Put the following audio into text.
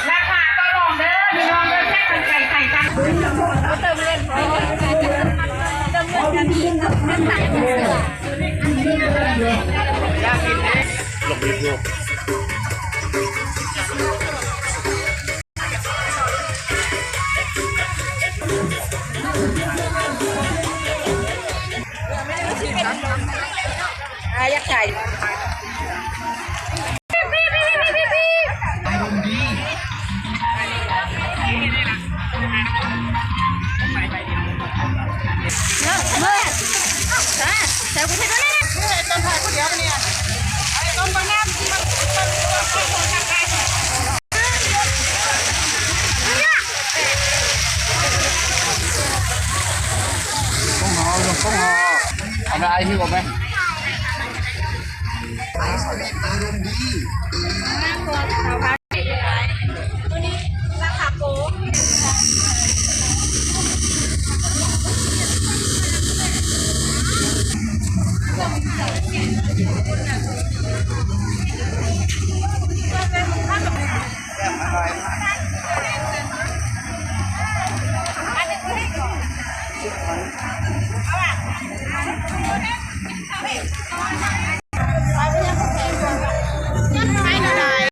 ລາຄາຕໍ່ລອງເດີພີ່ນ້ອງເດີ ແຊບທັງໄກ່ ໄຂ່ທັງ ເຕີມເງິນ ເຕີມເງິນກັນອີກ ລົງໄປຢູ່. ອາ ຢາກຖ່າຍ ເນາະ ເນາະ ແຊວກູເຮັດແລ້ວນະ ເອີ ໄອ້ຕົ້ນຖ່າຍຜູ້ດຽວນີ້ ໄອ້ຕົ້ນເບິ່ງນະ ມັນ ມັນ ມັນ ມັນ ເອົາໄປອ້າຍ ຖືກເອົາໄປ.